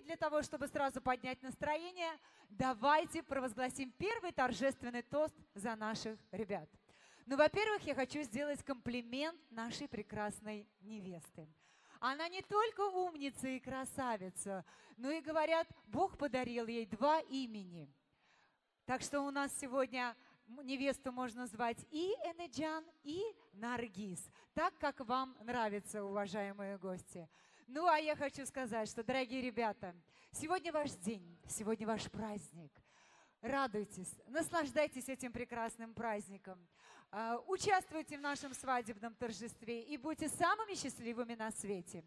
для того, чтобы сразу поднять настроение, давайте провозгласим первый торжественный тост за наших ребят. Ну, во-первых, я хочу сделать комплимент нашей прекрасной невесты. Она не только умница и красавица, но и, говорят, Бог подарил ей два имени. Так что у нас сегодня невесту можно звать и Энеджан, и Наргиз, так как вам нравится, уважаемые гости. Ну, а я хочу сказать, что, дорогие ребята, сегодня ваш день, сегодня ваш праздник. Радуйтесь, наслаждайтесь этим прекрасным праздником. А, участвуйте в нашем свадебном торжестве и будьте самыми счастливыми на свете.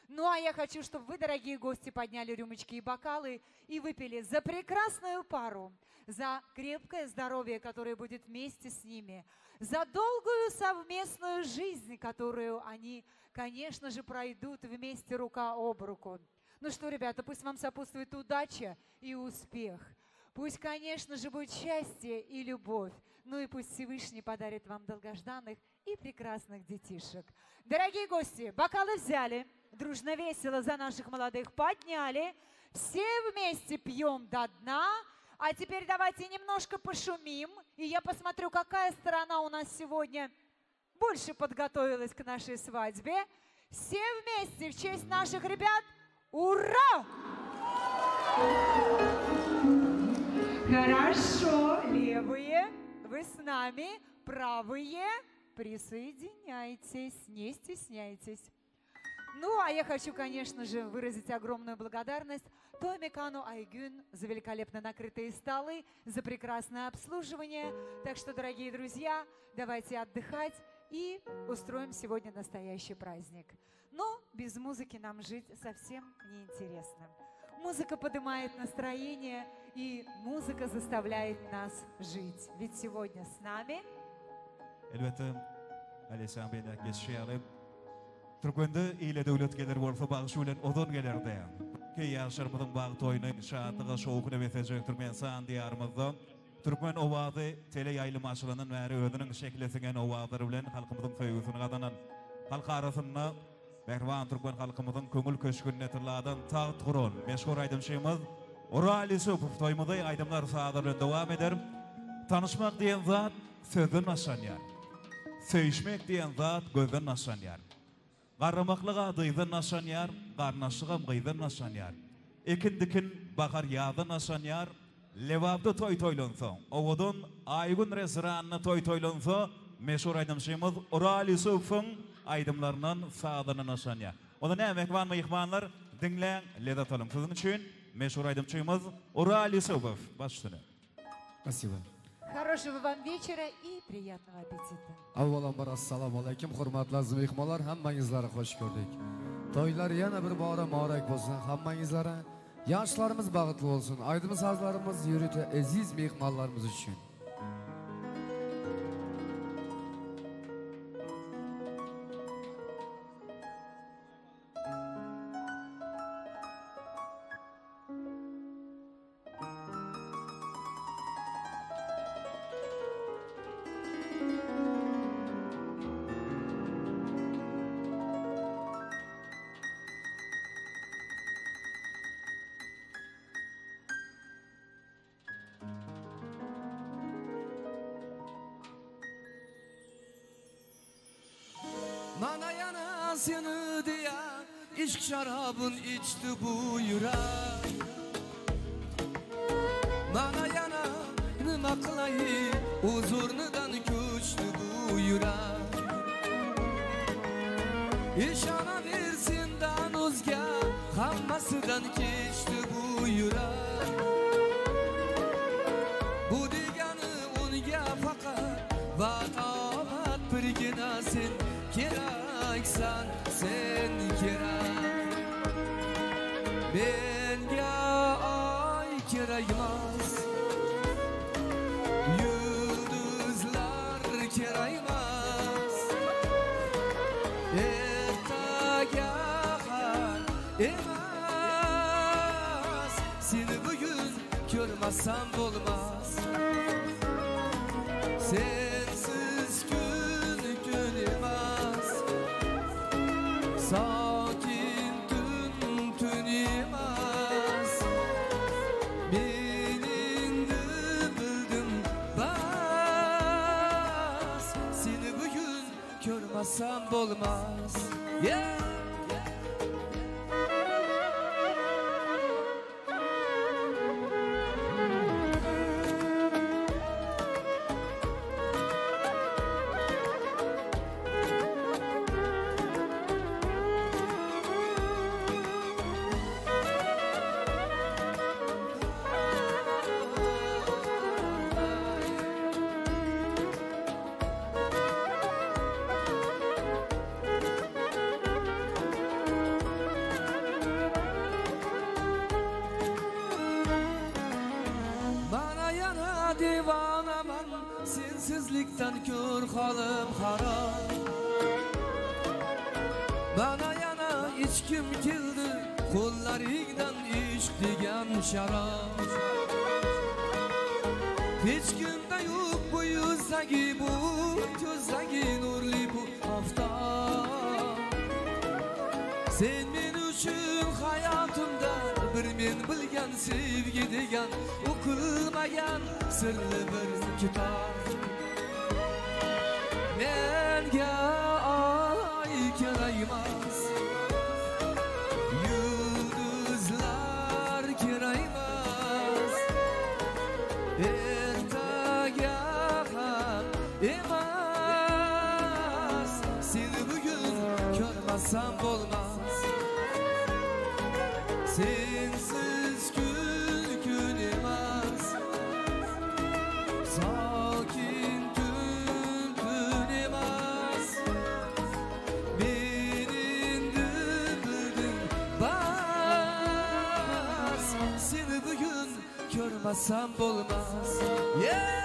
Ну а я хочу, чтобы вы, дорогие гости, подняли рюмочки и бокалы и выпили за прекрасную пару, за крепкое здоровье, которое будет вместе с ними, за долгую совместную жизнь, которую они, конечно же, пройдут вместе рука об руку. Ну что, ребята, пусть вам сопутствует удача и успех. Пусть, конечно же, будет счастье и любовь. Ну и пусть Всевышний подарит вам долгожданных и прекрасных детишек. Дорогие гости, бокалы взяли, дружно весело за наших молодых подняли. Все вместе пьем до дна. А теперь давайте немножко пошумим. И я посмотрю, какая сторона у нас сегодня больше подготовилась к нашей свадьбе. Все вместе в честь наших ребят. Ура! Хорошо, левые, вы с нами, правые, присоединяйтесь, не стесняйтесь. Ну, а я хочу, конечно же, выразить огромную благодарность Томикану Айгюн за великолепно накрытые столы, за прекрасное обслуживание. Так что, дорогие друзья, давайте отдыхать и устроим сегодня настоящий праздник. Но без музыки нам жить совсем неинтересно. Музыка поднимает настроение, и музыка заставляет нас жить. Ведь сегодня с нами... Elbetde, Alişan beýläk geçişi ýaly, Türkmende ile döwlet geler bolsa bagşy bilen ozan gelerdi. Ki ýaşlarymyzyň bagt oýny, şatlyga, şowhuna beslejek Türkmenistan diýarymyzda Türkmen owazy teleýaýlymy açylandan bäri özüniň şekile siňen owazlary bilen halkymyzyň söýgüsini gazanan, halk arasynda mähriban türkmen halkymyzyň köňül köşgünde tylladan tagt guran meşhur aýdymçymyz Oral Ýusupow toýumyzy aýdymlar sazlar bilen dowam eder. Tanyşmak diýen zat sözden başlanýar. Söýüşmek diýen zat gözden başlanýar. Garramaklyg-a dyzdan başlanýar, garyndaşlygam gyzdan başlanýar. Ekin-dikin bahar-ýazdan başlanýar. Lebapda toý toýlansa, owadan Aýgün restoranynda toý toýlansa, meşhur aýdymçymyz Oral Ýusupowyň aýdymlaryndan, sazlaryndan başlanýar. Onda näme, mähriban myhmanlar, diňläň, lezzet alyň. Siziň üçin meşhur aýdymçymyz Oral Ýusupow. Baş üstüne. Spasibo. Хорошего вам вечера и приятного аппетита. Avvalambor assalomu alaykum hurmatli aziz mehmonlar hammangizlarni xush ko'rdik. To'ylar yana bir bora muborak bo'lsin hammangizlarga. Yoshlarimiz baxtli bo'lsin. Aydın sazlarimiz yurita aziz mehmonlarimiz uchun. Mana yana seni diye ishq sharobin ichdi bu yurak Mana yana nima qilay o'z o'rnidan ko'chdi bu yurak Ishonaver sendan o'zga hammasidan kechdi bu yurak Bu degani unga faqat va'da birgina sen keraksan sen kerak Menga oy kerak emas Yulduzlar kerak emas Ertaga ham emas Seni bugun ko'rmasam bo'lmas Sensiz kun kun emas Sokin tun tun emas. Yoshlikdan ko'r holim xarob. Mana yana ichkim keldi qo'llaringdan ishq degan sharob. Hech kimda yo'q bu yuzdagi bu ko'zdagi nurli bu oftob. Sen men uchun hayotimda bir men bilgan sevgi degan o'qilmagan sirli bir kitob. Menga oy kerak emas, yulduzlar kerak emas, ertaga ham emas, seni bugun ko'rmasam bo'lmas. Sensiz kun kun emas, sokin tun tun emas. Men endi bildim bas, seni bugun ko'rmasam bo'lmas. Yeah!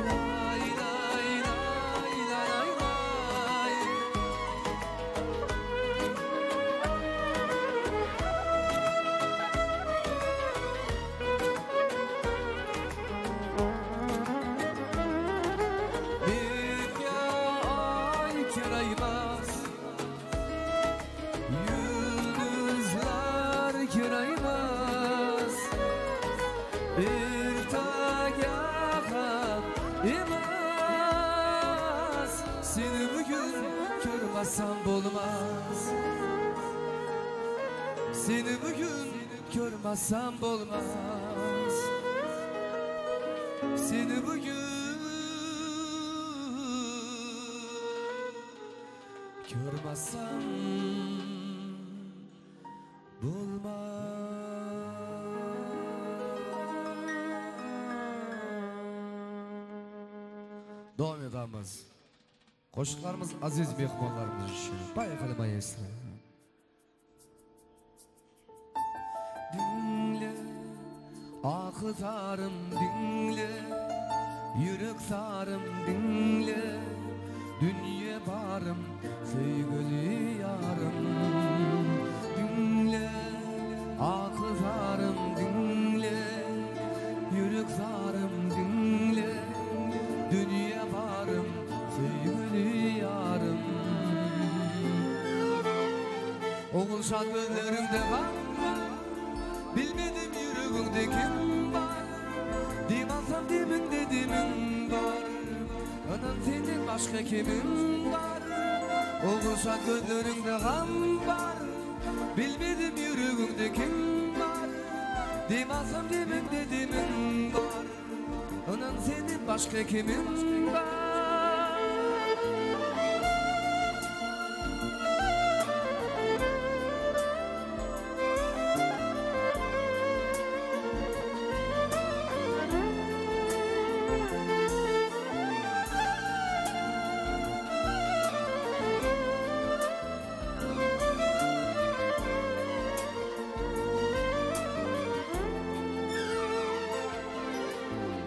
Lay lay lay lay lay. Menga oy kerak emas, yulduzlar kerak emas, ertaga ham emas, seni bugun ko'rmasam bo'lmas. Seni bugun ko'rmasam bo'lmas. Seni bugun ko'rmasam bo'lmas. Davom etamiz. Qo'shiqlarimiz aziz mehmonlarimiz uchun. Поехали, maestro. Dinle, akıtarım dinle, yürek sarım dinle, dünya barım sevgili yarım. Dinle, akıtarım dinle, yürek sarım dinle, dünya barım sevgili yarım. Oğulşan gözlerimde kan var, bilmedim yüreğimde kim var. Dem alsam deminde demim var, Anam senden başka kimim var. Oğulşan gözlerimde kan var, bilmedim yüreğimde kim var. Dem alsam deminde demim var, Anam senden başka kimim var.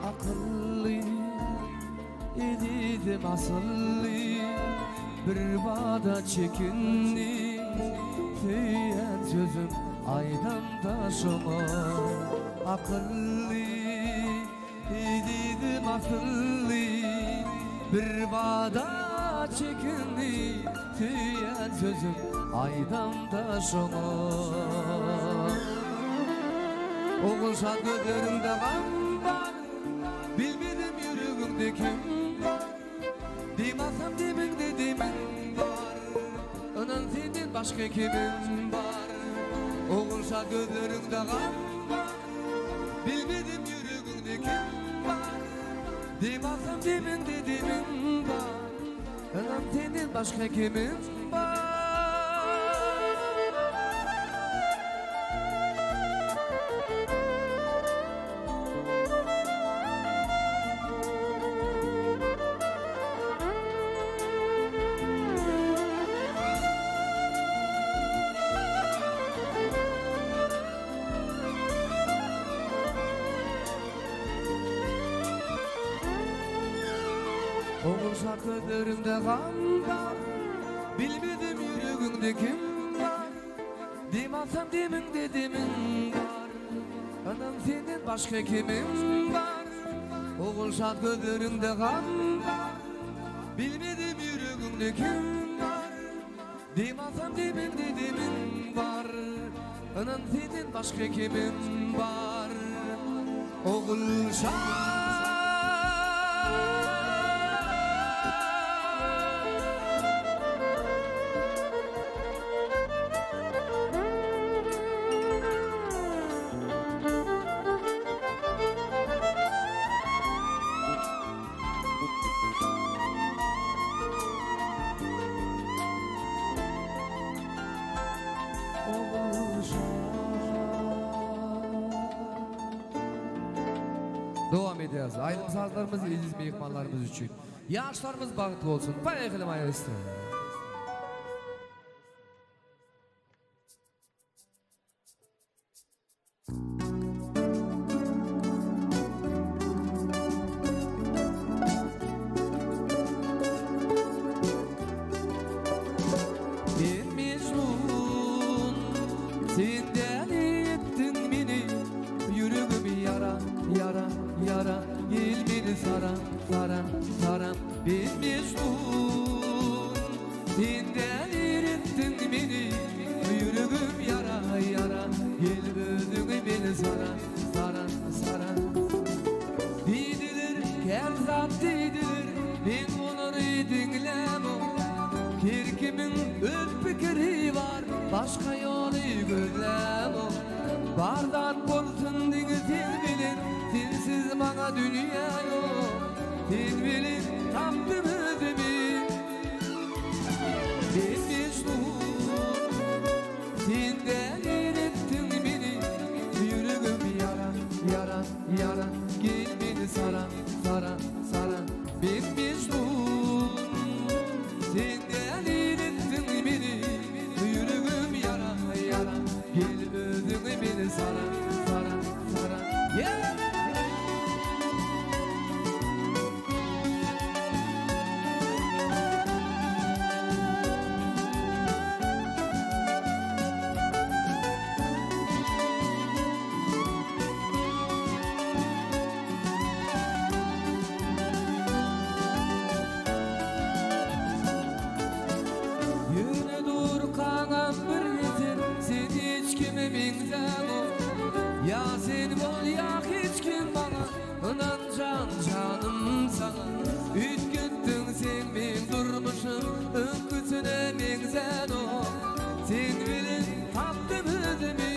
Akıllı edim asıllı, bir bada çekindi, söyleyen sözüm aydan da şoňa. Akıllı edim asıllı, bir bada çekindi, söyleyen sözüm aydan da şoňa. Oğulşan gözlerimde gam var, bilmedim yüreğimde kim var. Dem alsam deminde demim var, Inan senden başka kimim var. Oğulşan gözlerimde gam var, bilmedim yüreğimde kim var. Dem alsam deminde demim var, Inan senden başka kimim var. Ogulşat gözleriňde gam bar, Bilmedim ýüregiňde kim bar. Dem alsam demiňde demiň bar, Ynam senden başga kimim bar. Ogulşat gözleriňde gam bar, Bilmedim ýüregiňde kim bar. Dem alsam demiňde demiň bar, Ynam senden başga kimim bar. Ogulşat. Dowam edýäris. Aýdym-sazlarymyz eziz myhmanlarymyz üçin. Ýaşlarymyz bagtly bolsun. Poýehali maestro. Men Mejnun, sen däli etdiň meni, Ýüregim ýara, ýara, ýara, Gel meni sara, sara, sara. Men Mejnun, sen däli etdiň meni, Ýüregim ýara, ýara, Gel özüň meni sara, sara, sara. Diýdiler, kän zat diýdiler, Men olary diňlämok. Her kimiň öz pikiri bar, Başga ýoly gözlämok. Bar zat bolsun diňe sen bilen, Sensiz maňa dünýä ýok. Sen bilen tapdym özümi. Men Mejnun, sen däli etdiň meni, Ýüregim ýara, ýara, ýara, Gel meni sara, sara, sara. Men Mejnun, sen däli etdiň meni, Ýüregim ýara, ýara, Gel özüň meni sara, sara, sara. Yeah! Ýöne durkaňam bir getir, Sen hiç kime meňzäňok. Ýa sen bol, ýa hiç kim maňa, Ynan jan, janym saňa. Üýtgetdiň sen meň durmuşym, Öňküsine meňzänok. Sen bilen tapdym özümi.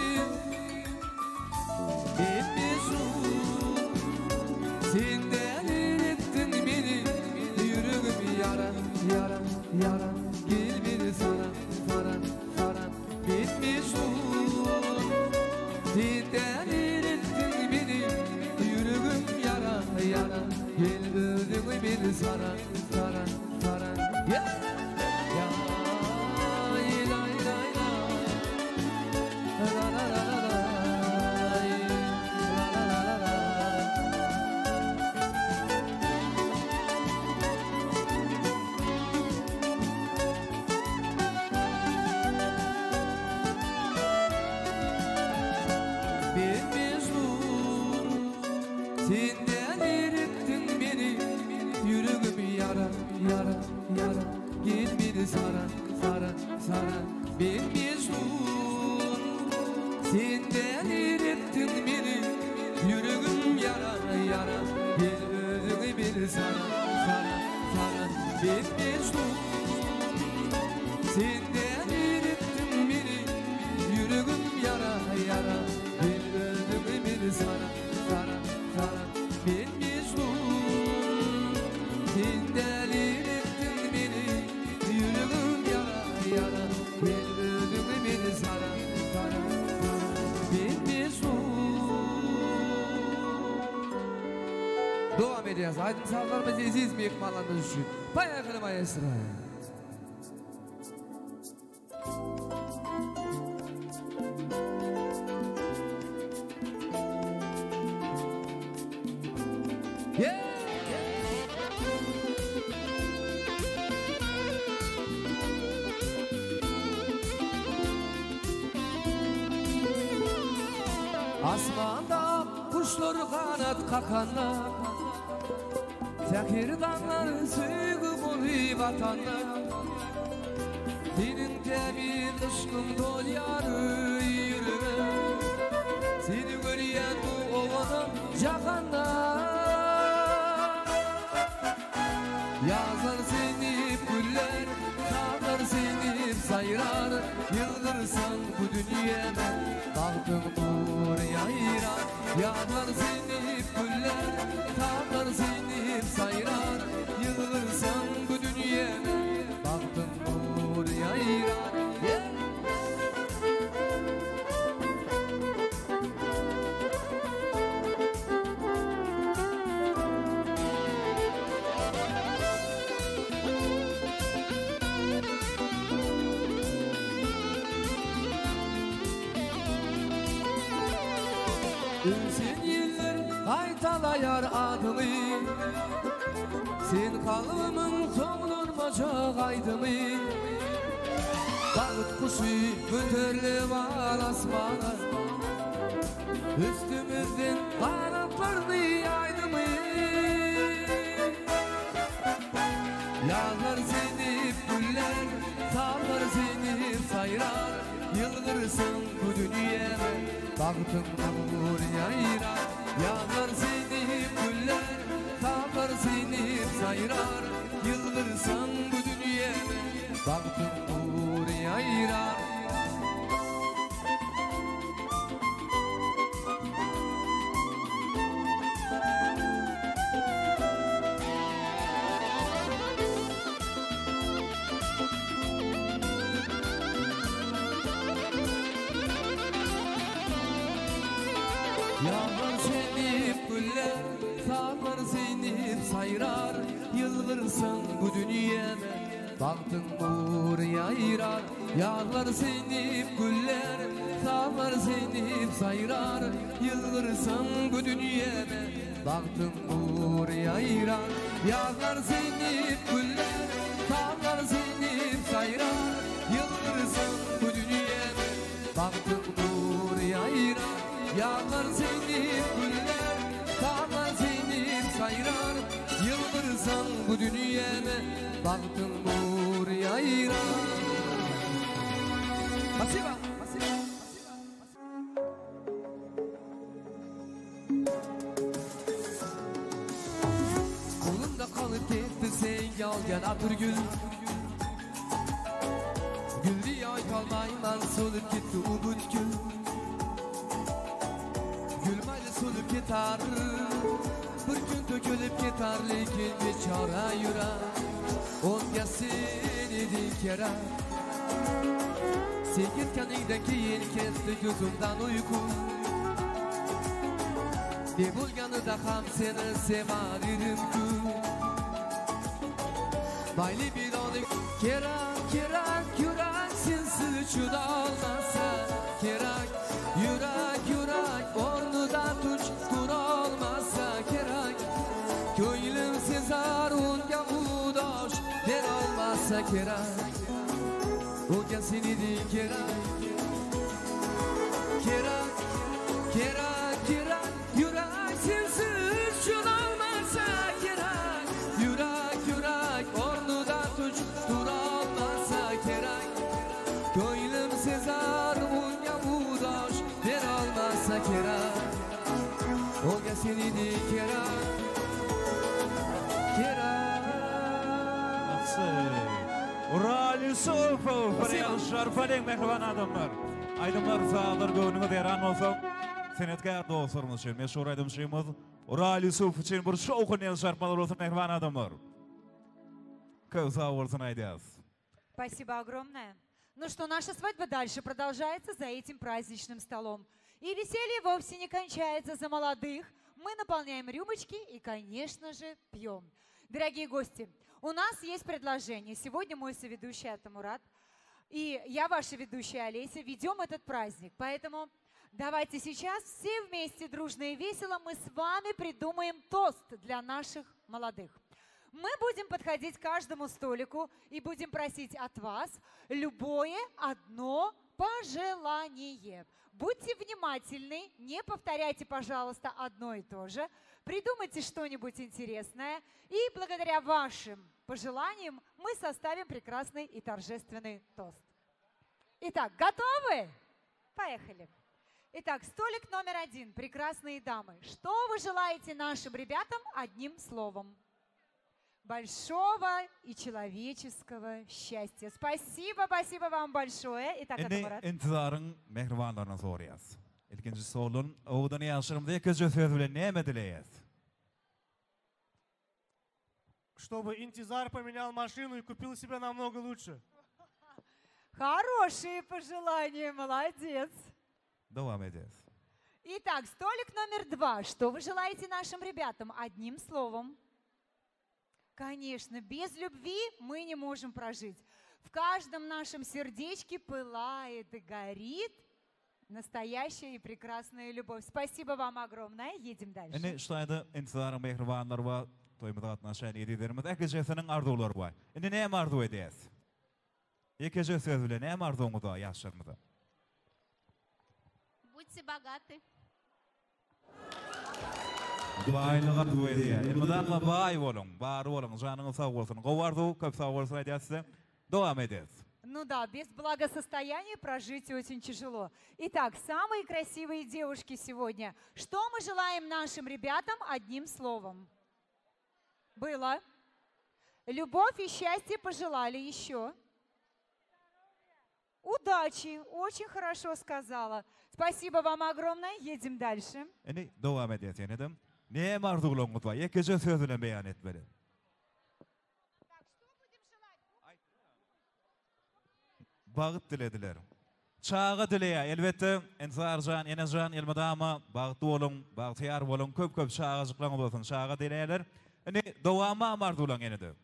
Men Mejnun, sen däli etdiň meni, Ýüregim ýara, ýara, ýara, Gel meni sara, sara, sara. Men Mejnun, sen däli etdiň meni, Ýüregim ýara, ýara, Gel özüň meni sara, sara, sara. Yeah! Ya, lay, lay, lay. La, la, la, la, lay. La, la, la, la, lay. Men Mejnun, sen däli etdiň meni, Ýüregim ýara, ýara, ýara, Gel meni sara, sara, sara. Men Mejnun, sen däli etdiň meni, Ýüregim ýara, ýara, Gel özüň meni sara, sara, sara. Men Mejnun, sen däli etdiň meni, Ýüregim ýara, ýara, Gel özüň meni sara, sara, sara. Men Mejnun, sen däli etdiň meni, Ýüregim ýara, ýara, Gel özüň meni sara, sara, sara. Men Mejnun. Dowam edýäris. Aýdym-sazlarymyz eziz myhmanlarymyz üçin. Poýehali maestro. Yeah! Asmanda guşlar ganat kakanda Säher daňlar söýgi bolup atanda Seniň tämiz yşkyň dolýar ýüregime Seni görýän bu owadan jahanda Ýazlar senip güller, sazlar senip saýrar, Ýylgyrsaň bu dünýäme bagtyň nury ýaýrar. Ýazlar senip güller, sazlar senip saýrar, Ýylgyrsaň bu dünýäme bagtyň nury ýaýrar. Öwsen ýeller gaýtalaýar adyňy Sen kalbymyň soňlanmajak aýdymy Bagt guşy göterlip al asmana Üstümizden ganatlaryny ýaýdymy Ýazlar senip güller, sazlar senip saýrar Ýylgyrsaň bu dünýäme bagtyň nury ýaýrar Ýazlar senip güller, sazlar senip saýrar Ýylgyrsaň bu dünýäme bagtyň nury ýaýrar. Ýazlar senip güller, sazlar senip saýrar, Ýylgyrsaň bu dünýäme bagtyň nury ýaýrar. Ýazlar senip güller, sazlar senip saýrar, Ýylgyrsaň bu dünýäme bagtyň nury ýaýrar. Ýazlar senip güller, sazlar senip saýrar, Ýylgyrsaň bu dünýäme bagtyň nury ýaýrar. Ýazlar senip güller, sazlar senip saýrar, Ýylgyrsaň bu dünýäme bagtyň nury ýaýrar. Spasibo. Qo'limda qolib ketdi senga olgan atirgul Gulni yoyolmayman so'lib ketdi u butkul Gul mayli so'lib ketar Bir kun to'kilib ketar lekin bechora yurak O'zga sen eding kerak Sen ketganingdan keyin ketdi ko'zimdan uyqu Ne bo'lganida ham seni sevar edim-ku Mayli bedoni kerak kerak yurak sensiz chidolmasa kerak yurak yurak o'rnida tinch turolmasa kerak ko'nglim sezar unga udosh berolmasa kerak unga sen eding kerak kerak kerak kerak yurak sensiz chidolmasa kerak yurak yurak o'rnida tinch turolmasa kerak ko'nglim sezar unga udosh berolmasa kerak unga sen eding kerak kerak Ural Ýusupow, bir ýagyş mähriban adamlar. Aýdymlar, sazlar göwnüňize ýaran bolsa, senetkär dostlarymyz üçin, meşhur aýdymçymyz Ural Ýusupow üçin bir şowhunly el çarpmalar bolsun mähriban adamlar. Köp sag bolsun aýdýas. Спасибо огромное. Ну что, наша свадьба дальше продолжается за этим праздничным столом. И веселье вовсе не кончается за молодых. Мы наполняем рюмочки и, конечно же, пьем. Дорогие гости, у нас есть предложение. Сегодня мой соведущий Атамурат и я, ваша ведущая Олеся, ведем этот праздник. Поэтому давайте сейчас все вместе, дружно и весело, мы с вами придумаем тост для наших молодых. Мы будем подходить к каждому столику и будем просить от вас любое одно пожелание. пожелание. Будьте внимательны, не повторяйте, пожалуйста, одно и то же. Придумайте что-нибудь интересное. И благодаря вашим пожеланиям мы составим прекрасный и торжественный тост. Итак, готовы? Поехали. Итак, столик номер один. Прекрасные дамы. Что вы желаете нашим ребятам одним словом? Большого и человеческого счастья. Спасибо, спасибо вам большое. Итак, Indi Атамурат. Intizaryň mähribanlaryna soraýas. Ilkinji stoldan owadan ýaşlarymyza ýekeje söz bilen näme dileýäs? Чтобы Интизар поменял машину и купил себе намного лучше. Хорошие пожелания, молодец. Dowam edýäs. Итак, столик номер два. Что вы желаете нашим ребятам? Одним словом. Конечно, без любви мы не можем прожить. В каждом нашем сердечке пылает и горит настоящая и прекрасная любовь. Спасибо вам огромное. Едем дальше. Indi şu taýda Intizaryň mähribanlary bar, toýumyza gatnaşan ezizilerimiz ählijesiniň arzuwlary bar. Indi näme arzuw edýäs? Ýekeje söz bilen näme arzuwyňyz bar ýaşlarymyza? Будьте богаты. Baýlyk arzuw edýär. Elmydama baý boluň, bar boluň, janyňyz sag bolsun. Gowy arzuw, köp sag bolsun aýdýas size. Dowam edýäs. Ну да, без благосостояния прожить очень тяжело. Итак, самые красивые девушки сегодня. Что мы желаем нашим ребятам одним словом? Было. Любовь и счастье пожелали еще. Удачи. Очень хорошо сказала. Спасибо вам огромное. Едем дальше. Indi dowam edýäs ýene-de. Näme arzuwlaryňyz bar? Ýekeje söz bilen beýan etmeli. Bagt dilediler. Çaga dileýär. Elbetde, Ensar jan, Ene jan elmydama bagtly boluň, bagtyýar boluň, köp-köp çagajyklaryňyz bolsun. Çaga dileýärler. Indi dowamam arzuwlaň ýene-de.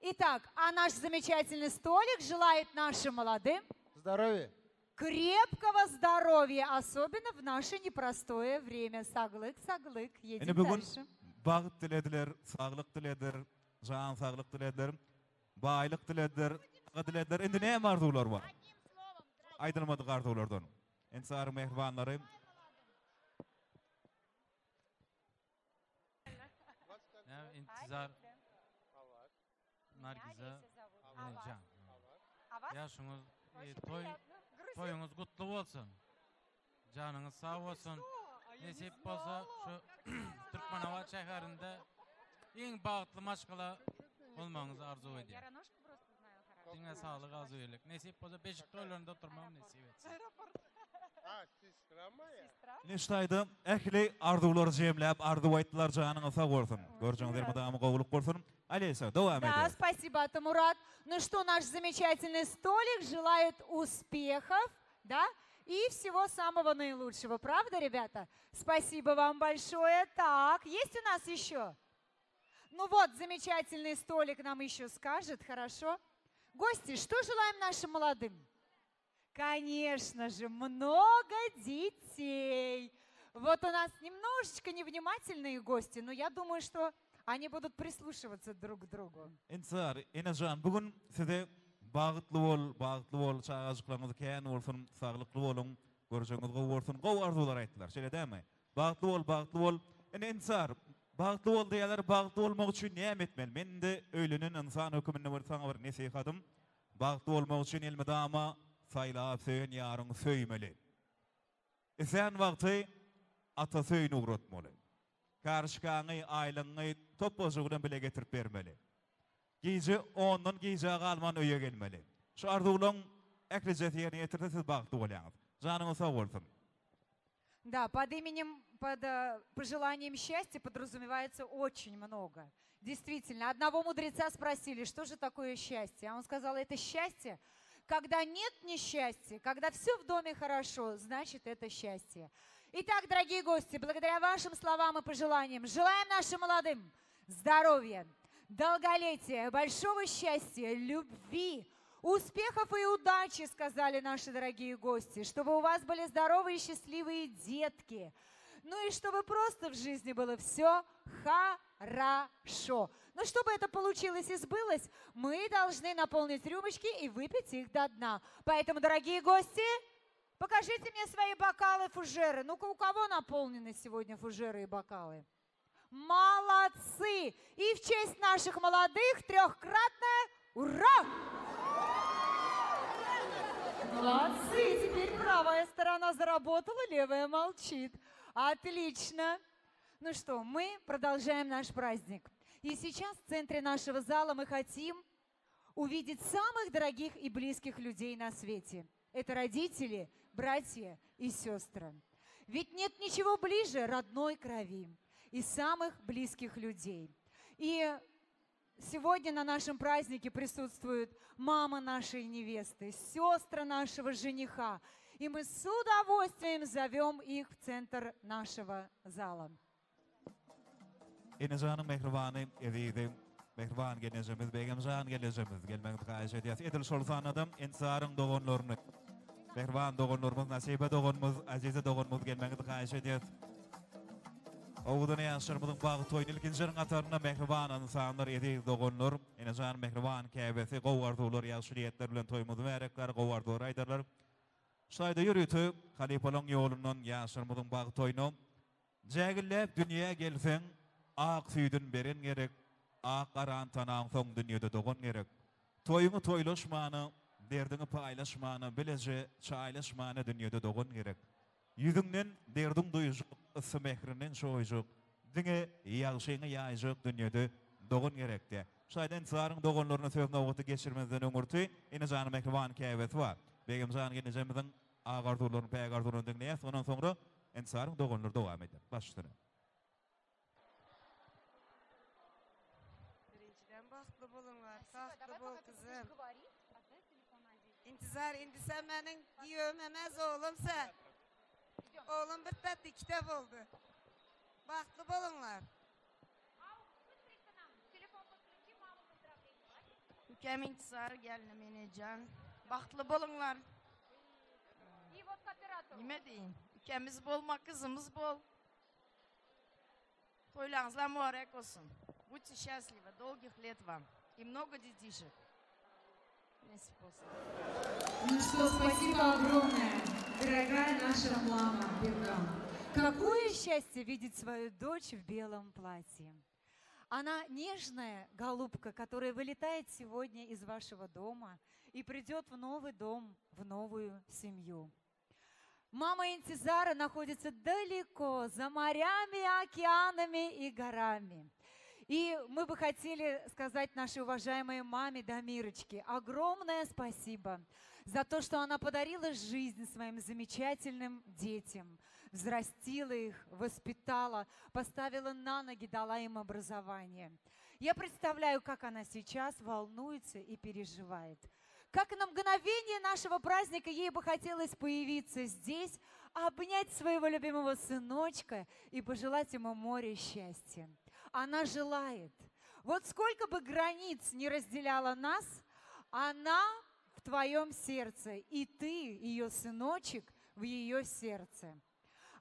Итак, а наш замечательный столик желает нашим молодым Здоровья. крепкого здоровья, особенно в наше непростое время. Saglyk, saglyk. Едем Indi bu gün дальше. bagt dilediler, saglyk dilediler, jan saglyk dilediler, baýlyk dilediler, çaga dilediler. Indi näme arzuwlar bar? Aýdylmadyk arzuwlardan. Ensaryň mähribanlary. Näme Intizar Nargiza Enejan. Ýaşyňyz e, toý toýuňyz gutly bolsun. Janyňyz sag bolsun. Nesip bolsa şu Türkmenabat şäherinde iň bagtly maşgala bolmagyňyzy arzuw edýän. Diňe saglyk arzuw edýän. Nesip bolsa beşik toýlarynda oturmagy nesip etsin. Ine şu taýda ähli arzuwlary jemläp arzuw aýtdylar janyňyz sag bolsun. Görjeňiz elmydama gowulyk bolsun. Alesa dowam Да, edýäs. спасибо, Атамурат. Ну что, наш замечательный столик желает успехов, да, и всего самого наилучшего. Правда, ребята? Спасибо вам большое. Так, есть у нас еще? Ну вот, замечательный столик нам еще скажет, хорошо? Гости, что желаем нашим молодым? Конечно же, много детей. Вот у нас немножечко невнимательные гости, но я думаю, что они будут прислушиваться друг к другу. Intizar, Enejan, bu gün size bagtly bol, bagtly bol, çagajyklaryňyz kän bolsun, saglykly boluň, görjegiňiz gowy bolsun, gowy arzuwlar aýtdylar. Şeýle dälmi? Bagtly bol, bagtly bol. Ine Intizar, bagtly bol diýýärler, bagtly bolmak üçin näme etmeli? Men indi öýlenen ynsan höküminde bir saňa bir nesihatym. Bagtly bolmak üçin elmydama saýlap söýen ýaryňy söýmeli. Islän wagty atasy öýüne ugratmaly. Karşykaňy, aýlygyňy topbajygy bilen bile getirip bermeli. Gije ondan gijä galman öýe gelmeli. Şu arzuwlaryň ählijesi ýerine ýetirse siz bagtly bolýaňyz. Janyňyz sag bolsun. Да, под именем, под э, пожеланием счастья подразумевается очень много. Действительно, одного мудреца спросили, что же такое счастье? А он сказал, это счастье, когда нет несчастья, когда все в доме хорошо, значит это счастье. Итак, дорогие гости, благодаря вашим словам и пожеланиям, желаем нашим молодым здоровья, долголетия, большого счастья, любви, успехов и удачи, сказали наши дорогие гости, чтобы у вас были здоровые и счастливые детки. Ну и чтобы просто в жизни было все хорошо. Но чтобы это получилось и сбылось, мы должны наполнить рюмочки и выпить их до дна. Поэтому, дорогие гости, покажите мне свои бокалы, фужеры. Ну-ка, у кого наполнены сегодня фужеры и бокалы? Молодцы! И в честь наших молодых трехкратное ура! Молодцы! Теперь правая сторона заработала, левая молчит. Отлично! Ну что, мы продолжаем наш праздник. И сейчас в центре нашего зала мы хотим увидеть самых дорогих и близких людей на свете. Это родители, братья и сестры. Ведь нет ничего ближе родной крови и самых близких людей. И сегодня на нашем празднике присутствуют мама нашей невесты, сестра нашего жениха. И мы с удовольствием зовем их в центр нашего зала. Enejanyň mähribany, ezizi, mähriban gelnejemiz, Begemjan gelnejemiz gelmegiňizi haýyş edýäs. Edil şol sanadam Ensaryň doganlaryny, mähriban doganlarymyz Nasiba doganymyz, Aziza doganymyz gelmegiňizi haýyş edýäs. Owadan ýaşlarymyzyň bagt toýuny ilkinjileriň hatarynda mähriban ynsanlar, eziz doganlar, Enejanyň mähriban käbesi gowy arzuwlar, ýagşy niýetler bilen toýumyzy mübäreklär, gowy arzuwlar aýdarlar. Şaýda ýörite halypalaryň ýolundan ýaşlarymyzyň bagt toýuna Jägilläp dünýä gelseň, ak süýdün beren gerek, Ak garan tanaňsoň dünýede dogan gerek. Toýuňy toýlaşmana, derdiňi paýlaşmana, bileje çaýlaşmana dünýede dogan gerek. Ýüzüňden derdiň duýjak, yssy mährinden çoýjak, diňe ýagşyňy ýaýjak dünýede dogan gerek diýýär. Şaýda Intizaryň doganlaryna söz nobaty geçirmezden öňürti Enejanyň mähriban käbesi bar. Begimjan gelnejemiziň Ak arzuwlaryny, päk arzuwlaryny diňleýäs, ondan soňra Ensaryň doganlary dowam eder. Baş üstüne. Birinjiden bagtly boluňlar, bagtly bol gyzym. Intizar indi sen meniň giýewim emes oglum sen. Oglum bir tatly ikide boldy. Bagtly boluňlar. Ülkem intizar geldim enejan. Bagtly boluňlar. Nime diýin? Ülkemiz bolma, kızımız bol. Toýlaryňyzlar mübarek bolsun. Будьте счастливы, долгих лет вам и много детишек. Nesip bolsun. Ну что, спасибо огромное, дорогая наша мама Бергам. Какое счастье видеть свою дочь в белом платье. Она нежная голубка, которая вылетает сегодня из вашего дома и придет в новый дом, в новую семью. Мама Интизара находится далеко, за морями, океанами и горами. И мы бы хотели сказать нашей уважаемой маме Дамирочке огромное спасибо за то, что она подарила жизнь своим замечательным детям, взрастила их, воспитала, поставила на ноги, дала им образование. Я представляю, как она сейчас волнуется и переживает. Как на мгновение нашего праздника ей бы хотелось появиться здесь, обнять своего любимого сыночка и пожелать ему море счастья. Она желает. Вот сколько бы границ не разделяла нас, она в твоем сердце, и ты, ее сыночек, в ее сердце.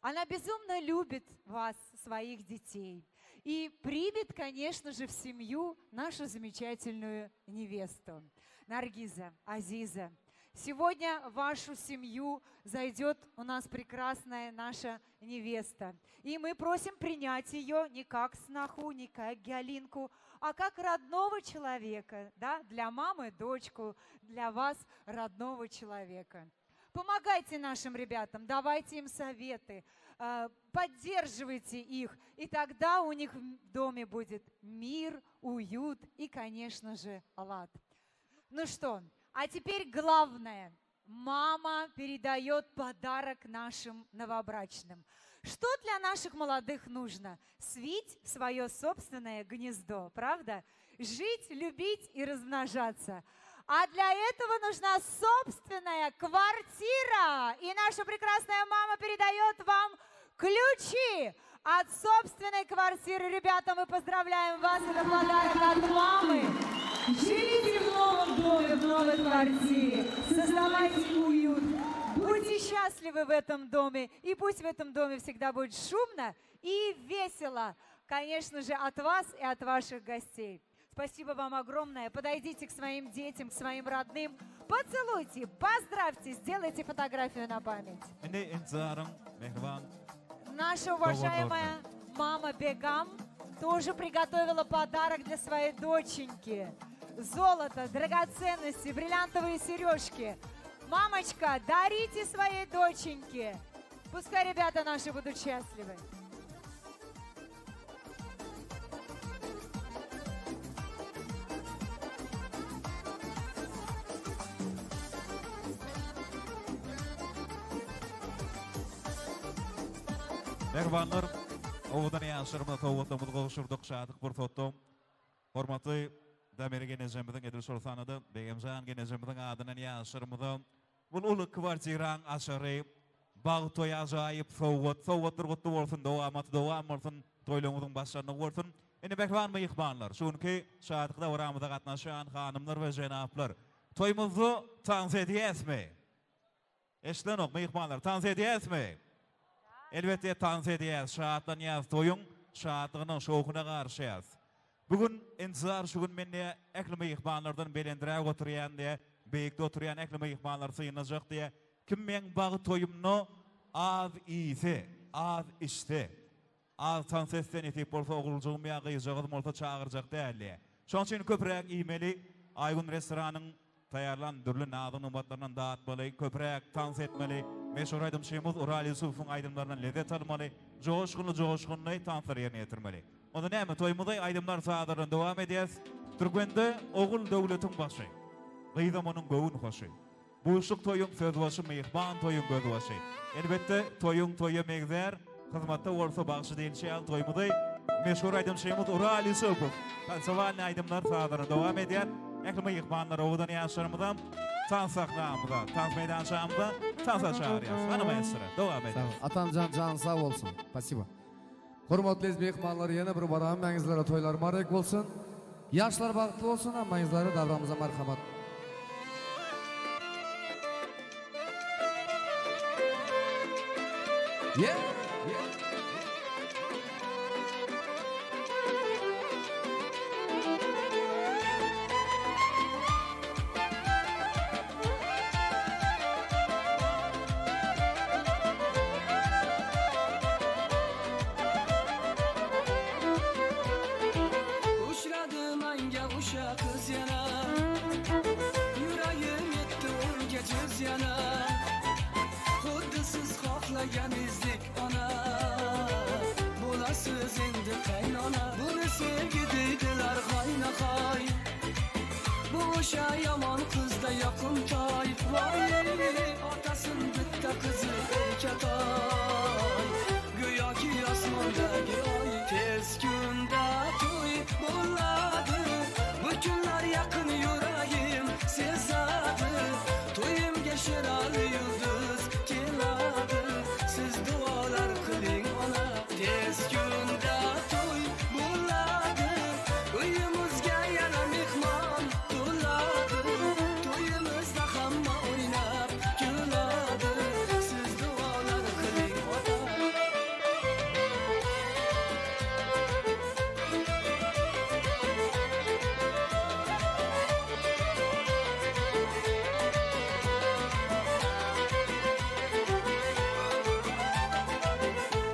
Она безумно любит вас, своих детей, и примет, конечно же, в семью нашу замечательную невесту. Наргиза, Азиза, сегодня в вашу семью зайдет у нас прекрасная наша невеста. И мы просим принять ее не как сноху, не как геолинку, а как родного человека, да? Для мамы дочку, для вас родного человека. Помогайте нашим ребятам, давайте им советы, поддерживайте их, и тогда у них в доме будет мир, уют и, конечно же, лад. Ну что, а теперь главное. Мама передает подарок нашим новобрачным. Что для наших молодых нужно? Свить свое собственное гнездо, правда? Жить, любить и размножаться. А для этого нужна собственная квартира. И наша прекрасная мама передает вам ключи от собственной квартиры. Ребята, мы поздравляем вас. Это подарок от мамы. Живите в новом доме, в новой квартире. Создавайте уют. Будьте счастливы в этом доме, и пусть в этом доме всегда будет шумно и весело. Конечно же, от вас и от ваших гостей. Спасибо вам огромное. Подойдите к своим детям, к своим родным. Поцелуйте, поздравьте, сделайте фотографию на память. Indi Intizaryň mähriban Наша уважаемая мама Бегам тоже приготовила подарок для своей доченьки. Золото, драгоценности, бриллиантовые сережки. Мамочка, дарите своей доченьке. Пускай ребята наши будут счастливы. Mähribanlar, owadan ýaşlarymyza sowgatlarymyzy gowşurdyk, şatlyk pursatda. Hormatly Damir gelnejemiziň edil şol sanda Begemjan gelnejemiziň adyndan ýaşlarymyza bu uly kwartiraň açary, bagt toýy ajaýyp sowgat, sowgatlar gutly bolsun, dowamaty dowam bolsun, toýlaryňyzyň başlandygy bolsun. Indi mähriban myhmanlar, şu günki şatlyk dabaramyza gatnaşan hanymlar we jenaplar, toýumyzda tans edýäsmi? Eşidenok myhmanlar, tans edýäsmi? Elbetde tans edýäs, şatlanýas, toýuň şatlygyna, şowhuna garyşýas. Bu gün intizar şu gün men diýä ähli myhmanlardan belendräk oturýan diýä, beýikde oturýan ähli myhmanlary synlajak diýä. Kim meň bagt toýumda az iýse, az içse, az tans etse nesip bolsa oguljygym ýa gyzjagazym bolsa çagyrjak däl diýä. Şoň üçin köpräk iýmeli, Aýgün restoranyň Taýýarlan dürli nazy-nygmatlaryndan datmaly, köpräk tans etmeli, meşhur aýdymçymyz Ural Ýusupowyň aýdymlaryndan lezzet almaly, joşgunly-joşgunly tanslary ýerine ýetirmeli. Onda näme, toýumyzy aýdymlar-sazlar bilen dowam edýäs. Türkmende ogul döwletiň başy, gyzam onuň göwün hoşy. Buşluk toýuň sözbaşy, myhman toýuň gözbaşy. Elbetde, toýuň toýa megzär, Hyzmatda bolsa bagşy diýilşi ýaly toýumyzy meşhur aýdymçymyz Ural Ýusupow tansowalnyý aýdymlar sazlaryny dowam edýär. Ähli myhmanlar owadan ýaşlarymyzam tans sahnamyza, tans meýdançamyza tansa çagyrýarys. Hany maestro, dowam ediň. Sag bol. Atamjan janyň sag bolsun. Spasibo. Hormatly eziz myhmanlar ýene bir bora hemmäňizlere toýlar mübarek bolsun. Ýaşlar bagtly bolsun hemmäňizlere dabramyza marhamat. Yeah. Uçrady maňa uşa gyz ýana Ýüregim ýetdi unga jüz ýana Huddi siz xohlaganizdek ona Bolasiz endi qaynona Buni sevgi deydilar hoynahoy Bu o'sha yomon qizda yoqimtoy Voy otasin bitta qizi erkatoy Go'yoki osmondagi oy Tez kunda to'y bo'ladi Bu kunlar yaqin yuragim sezadi To'yimga Sherali yulduz keladi Siz duolar qiling ona Tez kunda to'y bo'ladi Uyimizga yana mehmon to'ladi To'yimizda hamma o'ynab kuladi Siz duolar qiling ona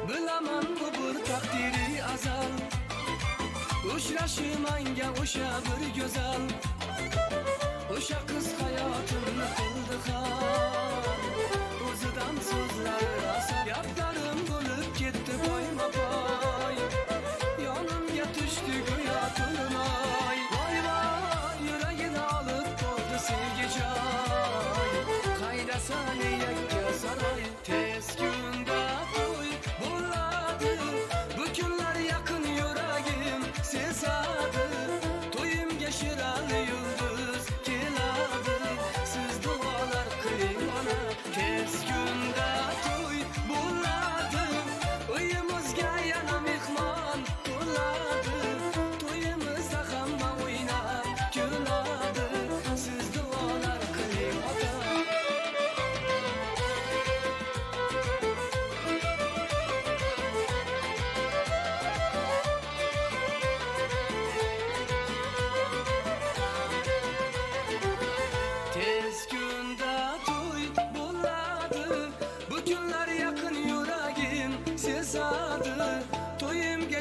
Bilaman bu bir taqdiri azal Uchrashi manga o'sha bir go'zal O'sha qiz hayotimni qildi har O'zidan so'zlari asal Gaplarim bo'lib ketdi poyma-poy Yonimga tushdi go'yo to'lin-oy Voy voy yuragini olib bo'ldi sevgi joy Qaydasan ey yakka saroy Tez kunda to'y bo'ladi Bu kunlar yaqin yuragim sezadi To'yimga Sherali yulduz keladi Siz duolar qiling.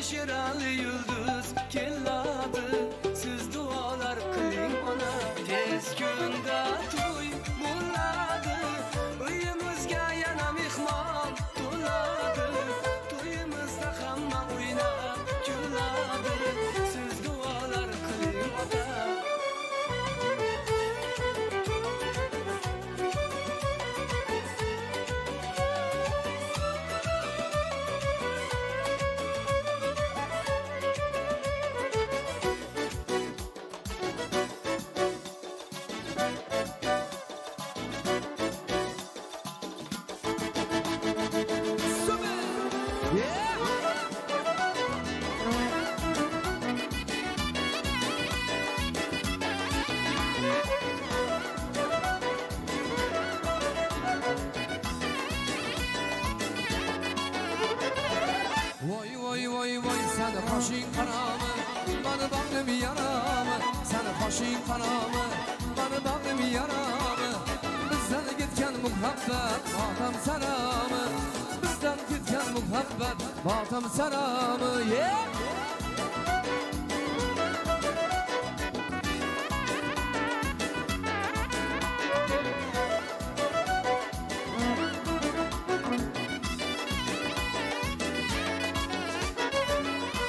Sherali yulduz keladi. Siz duolar qiling ona, tez kunda to'y bo'ladi. Uyimizga yana mehmon to'ladi. To'yimizda hamma o'ynab kuladi. Siz duolar qiling ota. Voy voy voy voy seni qoshing qarami, mani bag'rim yarami, seni qoshing qarami, mani bag'rim yarami. Bizdan ketgan muhabbat motam sarami, bizdan ketgan muhabbat motam sarami. Yeah!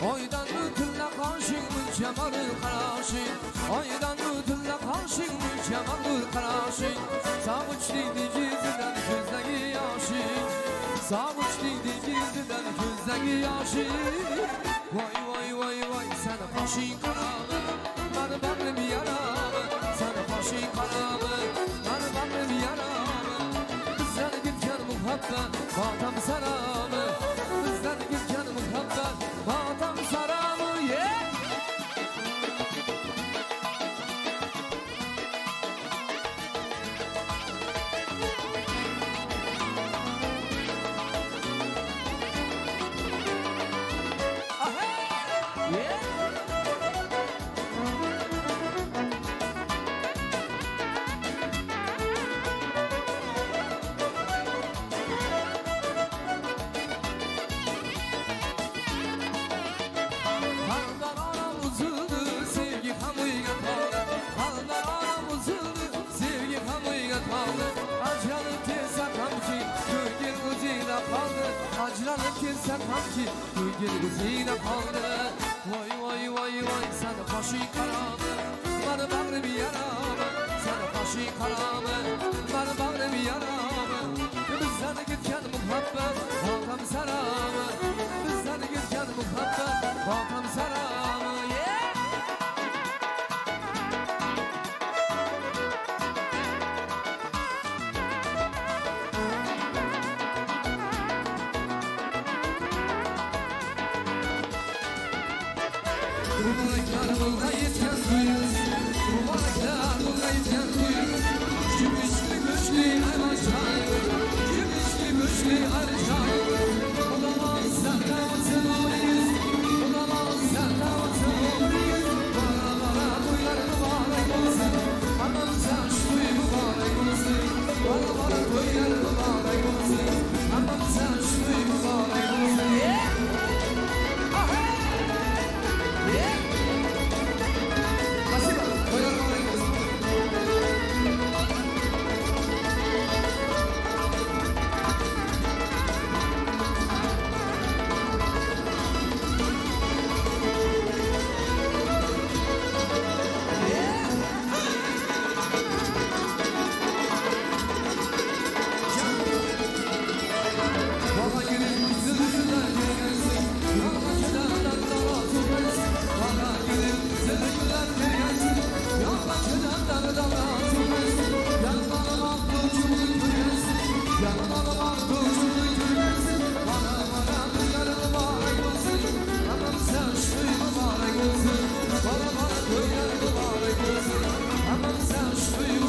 Oydan tilla qoshing muncha qarashing, oydan tilla qoshing muncha qarashing. Sog'inchlik dengizidan ko'zdagi yoshing, sog'inchlik dengizidan ko'zdagi yoshing. Voy voy voy voy seni qoshing qarami, mani bag'rim yarami, seni qoshing qarami, mani bag'rim yarami. Bizdan ketgan muhabbat motam sarami, bizdan ketgan muhabbat motam sarami. Yeah! Yeah! Qallar aram uzildi, sevgi ham uyga qoldi. Qallar aram uzildi, sevgi ham uyga qoldi. Ajralib ketsak hamki, ko'ngil o'zingda qoldi. Ajralib ketsak hamki, ko'ngil o'zingda qoldi. Voy voy voy voy seni qoshing qarami, mani bag'rim yarami, seni qoshing qarami, mani bag'rim yarami. Bizdan ketgan muhabbat motam sarami, bizdan ketgan muhabbat motam sarami. Yeah! Muboraklar bulg'ayotgan to'yimiz, muboraklar bulg'ayotgan to'yimiz. Kumushli kuchli ayvon, kumushli kuchli ayvon. Xudo saqlasin umringiz, Xudo saqlasin umringiz. Bora bora to'ylar muborak bo'lsin, hammamizga shu to'y muborak bo'lsin. Bora bora to'ylar muborak bo'lsin, hammamizga shu to'y muborak bo'lsin. Yeah! Yeah! Спасибо. To'ylar muborak bo'lsin. Baba gelin zılgılar gelsin, yolbaşıdan dara tutmasın. Baba gelin zılgılar gelsin, yolbaşıdan dara tutmasın. Yanlarıma tuçunu görürsün, yanlarıma tuçunu görürsün. Bana bana duyar mübarek olsun, anam sen şu mübarek olsun. Bana bana duyar mübarek olsun, anam sen şu.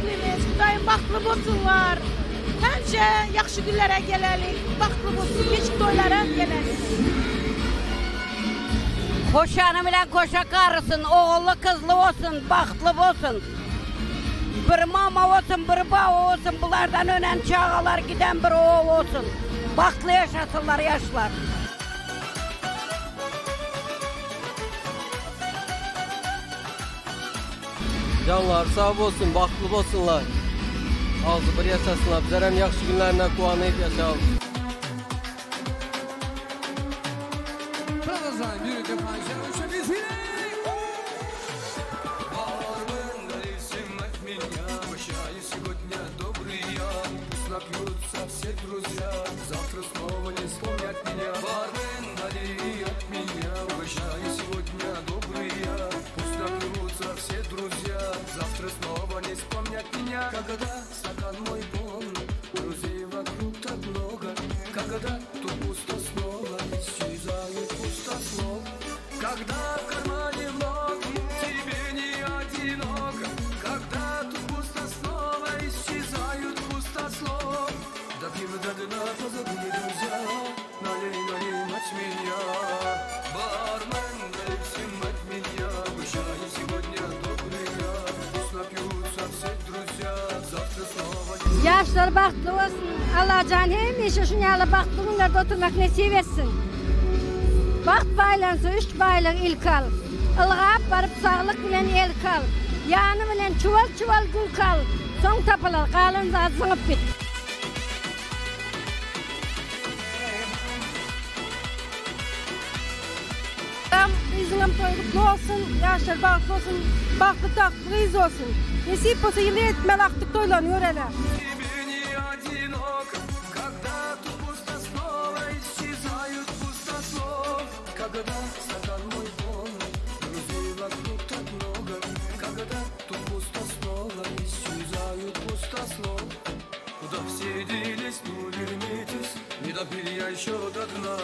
Bagtlymyz, Hudaýym bagtly bolsunlar. Hemişe ýagşy günlere gelelik, bagtly bolsun, niçik toýlara gelelik. Hoşany bilen koşa garysyn, ogully kyzly bolsun, bagtly bolsun. Bir mama bolsun, bir baba bolsun, bulardan önen çagalar giden bir oba bolsun. Bagtly ýaşasynlar ýaşlar. Janlary sag bolsun, bagtly bolsunlar. Agzybir ýaşasynlar. Bizlerem ýagşy günlerine guwanyp ýaşalyk. Продолжаем. Юрий Михайлович, Сегодня добрый я, пусть напьются все друзья, Завтра снова не вспомнят меня. Бармен, налей от меня, угощаю сегодня добрый я, Пусть напьются все друзья, завтра снова не вспомнят меня. Когда стакан мой полон, друзей вокруг так много, Когда тут пусто снова, исчезает пустослов. Когда в кармане много, тебе не одиноко, Когда тут пусто снова, исчезают пустослов. Допьем до дна, позабыли друзья, налей, налей, мать меня. Бармен, налей всем от меня, угощаю сегодня добрый я. Пусть напьются все друзья, завтра снова не Ýaşlar bagtly bolsun. Allajan hemişe şuny ýaly bagtly günlerde oturmak nesip etsin. Bagt baýlansa üç baýlygy ilki al. Ylgap baryp saglyk bilen elki al. Ýany bilen çuwal-çuwal gülki al. Soň tapylar, galan zady zyňyp git. Gyzyňam toýy gutly bolsun, ýaşlar bagtly bolsun, bagtly tagtly gyz bolsun. Nesip bolsa ýyly etmeli agtyk toýlaryny göreli. Тебе не одиноко, когда тут пусто снова исчезают пустослов. Когда стакан мой полный, друзей вокруг так много, Когда тут пусто снова исчезают пустослов. Куда все делись, ну вернитесь, не допил я еще до дна.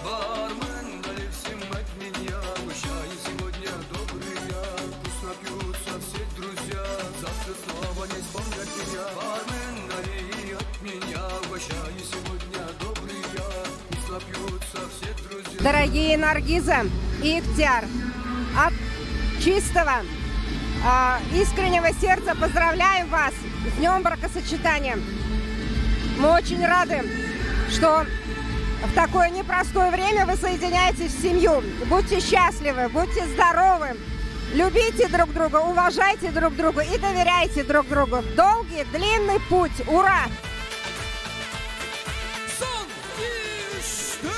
Бармен, налей всем от меня, угощаю сегодня добрый я. Пусть напьются все друзья, завтра снова не вспомнят меня. Бармен, налей от меня, угощаю сегодня добрый я. Пусть напьются все друзья. Дорогие Наргиза и Ихтияр, от чистого, искреннего сердца поздравляем вас с днем бракосочетания. Мы очень рады, что в такое непростое время вы соединяетесь в семью. Будьте счастливы, будьте здоровы, любите друг друга, уважайте друг друга и доверяйте друг другу. Долгий, длинный путь. Ура! Son, üç, dört.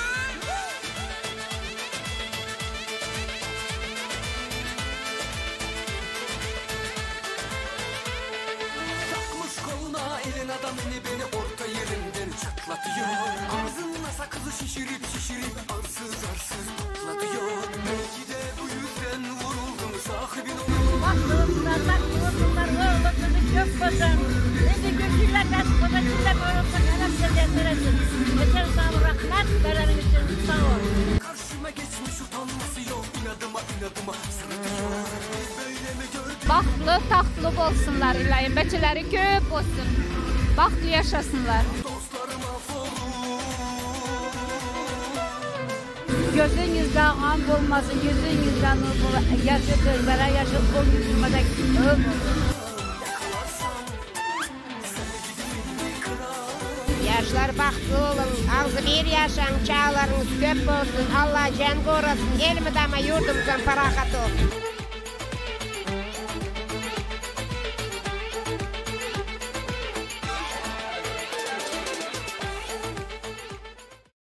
Takmış koluna elin adamını beni orta yerimden çatlatıyor. Ağzına sakızı şişirip şişirip arsız arsız patlatıyor. Belki de bu yüzden vuruldum sahibin oldum. Bagtly bolsunlar, bagtly bolsunlar, ogully gyzly köp bolsun. Indi gülsünler, bäş bolsa çillek oýnatsak, ene bize yeter etsin. Esen sag bol, rahmet bereniň üçin sag bol. Karşıma geçmiş utanması yok inadıma inadıma sırıtıyor. Böyle mi gördün? Bagtly, tagtly bolsunlar ilayim, beçeleri köp bolsun. Bagtly ýaşasynlar. Dostlarım affolur. Gözüňizde gam bolmasyn, ýüzüňizde nur Ýaşasyn, bela ýaşasyn, on ýüzüme-de öm bolsun. Yakalarsam seni gidi kral. Ýaşlar bagtly boluň, agzybir ýaşaň, çagalaryňyz köp bolsun, Allajan gorasyn, elmydama ýurdumyzam parahat bolsun.